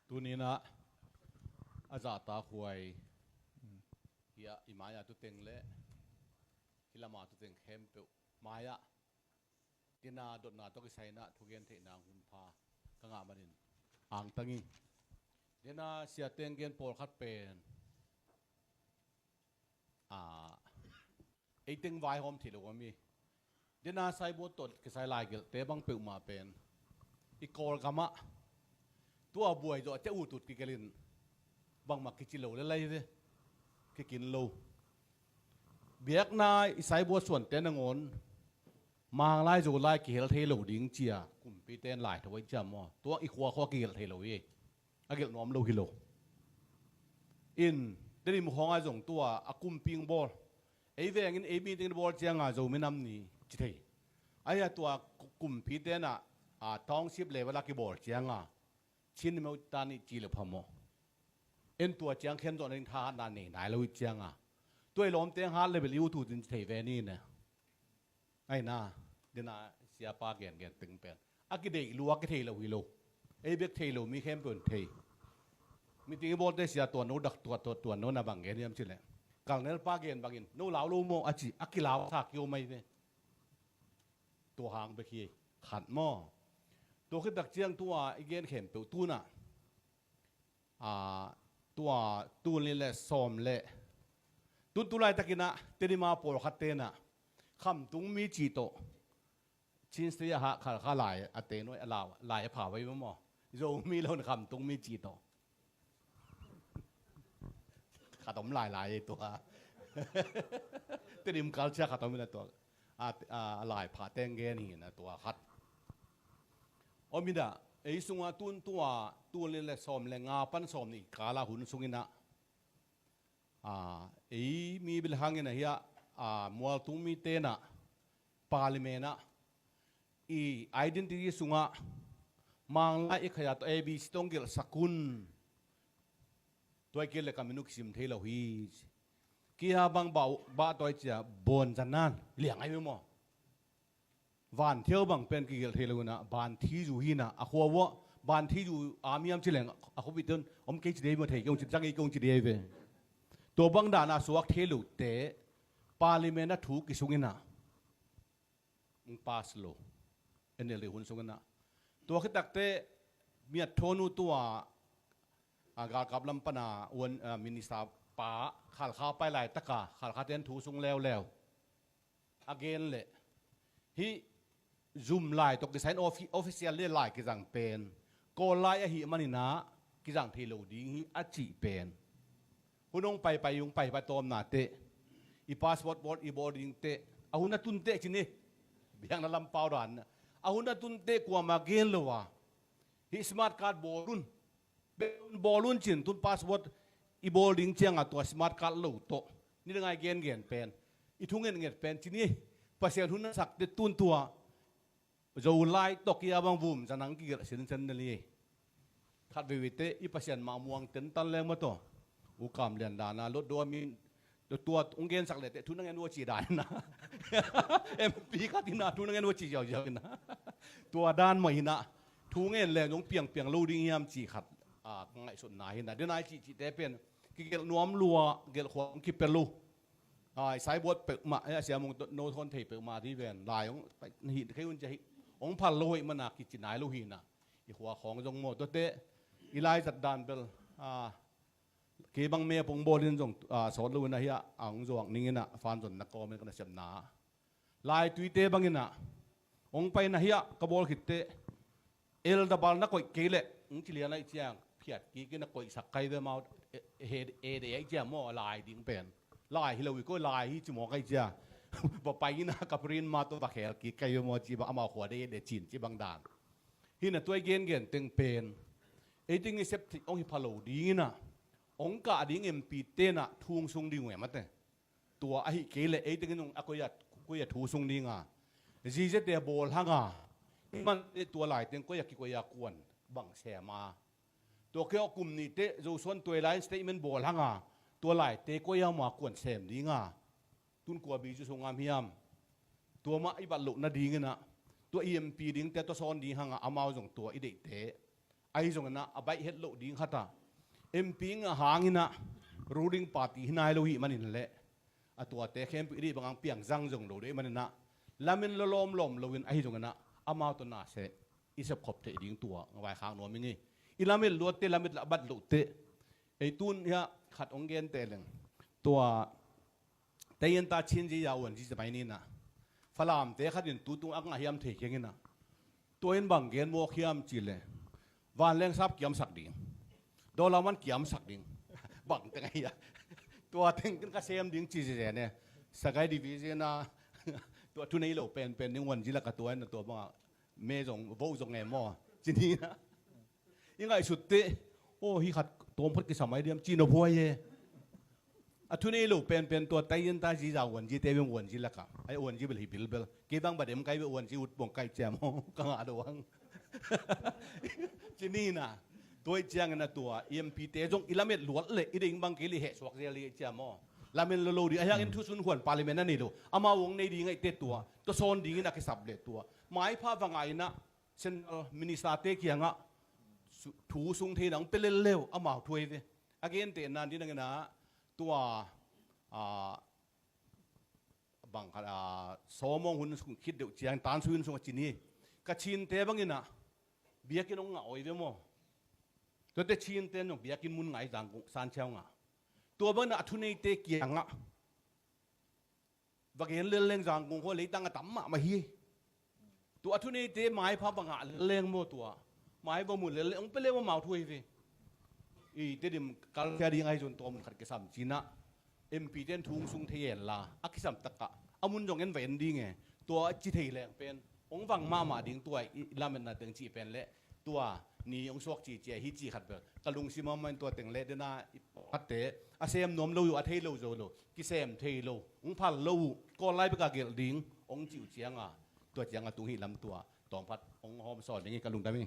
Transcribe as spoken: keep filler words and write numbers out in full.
Tuninah a zahtakhuai hi-ah i mai-a tuteng le hi lama tuteng khempeuh mai-ah dena dotna tawh kisai inah thugen theihna hun pha ka ngah manin angtang hi. Dena siateng gen pawlkhat pen a eiteng vaihawm thei lo a mi dena saibuat tawh kisai laigelhte bang peuhmah pen i Kawlgamah tua buai zawh a cia utut kigelin bangmah kici lo le lai ve. Kikin lo. Biakna i saibuat suante nangawn Manglai Zolai kihel thei lo ding cia kumpite in lai tho a i cia maw? Tua i khuakhua kigelh thei lo hi. A gelh nuam lo hi lo. In Tedim khawngah zong tua a kumpi ing bawl, ei vengin ei meeting bawl cianga Zomi Nam Ni ci thei. Ahi a tua kumpite inah a township level a kibawl cianga Chin Myo Tan i ci le phamawh. En tua ciang khen zawhna ding thahatna nei nai lo i cianga tua i lawmte hat level i utut in ci thei ve ni ne. Aina dena siapa gengen teng pen a kideih lua kithei lo hi lo. Ei bek thei lo mi khempeuh in thei. Meeting i bawlte sia tuan no dak tua tua tuan no na bang gen hiam cileh Colonel pa gen bangin no lau lo maw a ci a kilau sa kio mai ve. Tua hang bek hi khat maw? Tua khitak ciang tua i gen khempeuh tunah a tua tul nih le sawm le tun tu laitakinah Tedim a pawlkhat tenah khamtung mi cih tawh Chin State a hah Khalkha lai a te nuai a lau lai a pha vai maw? Zomi lo na khamtung mi cih tawh khat om lailai ei tua. Tedim culture khat om ina tua a, a, a lai pha teng gen hi na tua khat. Om ina ei sungah tun tua tul nih le sawm le nga pan sawm nih kala hun sungina a, ei mi bil hangin ahi a, a, mualtung mi tenah Parliament ah i identity sungah Manglai i khaia tawh A B C tawh gelhsak un. Tua i kil le ka minu kisim thei lo hi. Kia bang bah, bah tua i cia bawn zan nan liang ai maw? Van thiau bang pen kigelh thei lo inah ban thi zu hinah a khua uah ban thi zu a miam cileng a khuapih tun om kei ci dei maw thei kei ong ci zang ei kei ong ci dei ve. Tua bang dana suak thei lote Parliament a thu kisung inah ong pass lo. N L D hun sung inah tua khitakte miat thawnu tua a galkap lam pana uan a minister pa Khalkha pai laitaka Khalkha ten thu sung leuleu a gen leh hih zum lai tawh kisain official le lai kizang pen Kawl lai ahih maninah kizang thei lo ding hi a cih pen hun hong paipai hong paipai tawmna teh i passport bawl i bawl ding teh a hun a tun teh cin hi. Biakna lampau dan a hun a tun teh kuama gen lo a hih smart card bawl un. Bawl un cin tun passport i bawl ding cianga tua smart card lo tawh ni dang ai gengen pen i thu ngetnget pen cin hi. Pasian hun a sakte tun tua Zolai tawh kia bang vum zanang kigelh sinsen na li. Khat veve te i Pasian mah muang tentan leng maw taw u kam lian dana lot dua min tua ong gensak lete thu nangen ua ci dan ina M P khat ina thu nangen ua ci ziauziau ina tua dan mah ina thu ngen leng zong piangpiang lo ding hiam ci khat a ngaihsutna hina denai cihcihte pen kigelh nuam lua gelh khuang kipia lo. A i saibuat peuhmah a siamung no thawn thei peuhmah dih ven lai ong hih kei un cia hih ong phal lo hoih mana kici nai lo hina i khua khawng zong maw tuate i lai zat dan bel a kei bang me pong bawlin zong a sawt lo ina hia a ong zuak ning ina fan zonna kawmin ka nasepna lai tuite bangina ong paina hia ka bawl khitte el dabal na koih kei leh ong cilian aih ciang phiat kik ina koihsak kai ve mau e de aih ciang maw lai ding pen lai hi lo i koi lai hi ci maw kai cia va pai ina ka prin ma tawh va khel kik kai ve maw ci bang amau khua de de cin ci bang dan hina tuai gengen teng pen ei ding i sep thik ong hi pha lo ding ina ong kah ding M P tena thung sung ding uh em ate tua ahi kei leh ei tengin ong a koi a koi a thu sung dinga zizete bawl hanga i man tua lai teng koi a kikoi a kuan bang sema tua kei a kum nihte Zosuan tuai lai statement bawl hanga tua laite koi a ma kuan sem dinga tun kua bi zu sung am hiam tua mah i bat loh nadingina tua i M P dingte tua sawn ding hanga amau zong tua i deihte Ahi zongin ah a baih het loh ding khat a, M P in a hangin ah ruling party hi nai lo hi manin leh a tuate khempeuh i deih bangin piangzang zong lo deuh hi manin ah lamen lo lawmlawm loin ahi zongin ah amau tawh na seh i sepkhop theih ding tua ngavai khak nuam ing ei. I lamet luatte lamet lah a bat lohte ei tun hiah khat hong genteh leng tua Tayinta Chin Zi Za Wan Zi Za Bai Ni Na Falamte khat in tutung a ngah hiam thei keng in ah tua in bang gen mawk hiam cih leh vanleng sap kiamsak ding, dollar man kiamsak ding, bang teng ahi a tua teng ken ka sem ding ci zizen e. Sagaing Division a tua thu nei lo penpen ding Wan Zi lak a tua in a tua bangah me zong vo zong e maw ci ni na. I ngaihsut teh aw hih khat tawm khat kisam ai diam ci na buai e. A thu nei lo penpen tua Tayinta Zi Za Wan Zi te beng Wan Zi lak a ai Wan Zi bel hi bilbel kei bang ba dem kai beh Wan Zi ut bong kai ciam aw ka ngah do ang ci ni na. Tua i ciangin a tua M P te zong i lamet luat leh i deih bang kei leh heh suak zel i ciam aw. Lamen lo lo ding a hiangin thusun huan parliament a nei lo amau hong nei ding ngaihte tua tua sawn dingin a kisap leh tua maipha va ngah in ah Central Minister te kiangah thu sung thei nang pelel leu amau thu ei ve. A gentehna ni nangin ah tua bang khat sawmawng hun khit deuh ciang tansu hun sung a ci ni. Ka Chinte bangin ah biakinn hong ngah oi ve maw? Tuate Chinte nong biakinn mun ngai zangkung san ciau ngah. Tua bangin ah a thuneite kiangah va gen lel leng zangkung khua leitang a tam mahmah hi. Tua a thuneite maipha va ngah lel leng maw tua mai va mu lel leng hong pia leng maw mau thu hi ve. I Tedim kalsia ding ahi zon tua mun khat kisam cinah M P ten thu hong sung thei en la a kisam takah a mun zong en va en ding e. Tua a ci thei leng pen hong vang mahmah ding tua i lametna teng cih pen leh tua ni hong suak cicia hi ci khat bel ka lungsim a main tua teng leh dena i pawlkhatte a sem nuam lo uh a thei lo zo lo kisem thei lo hong phal lo uh kawl lai bek a gelh ding hong cih uh cianga tua cianga tung hih lam tua tawngphat hong hawm sawn ding hi ka lungdam hi.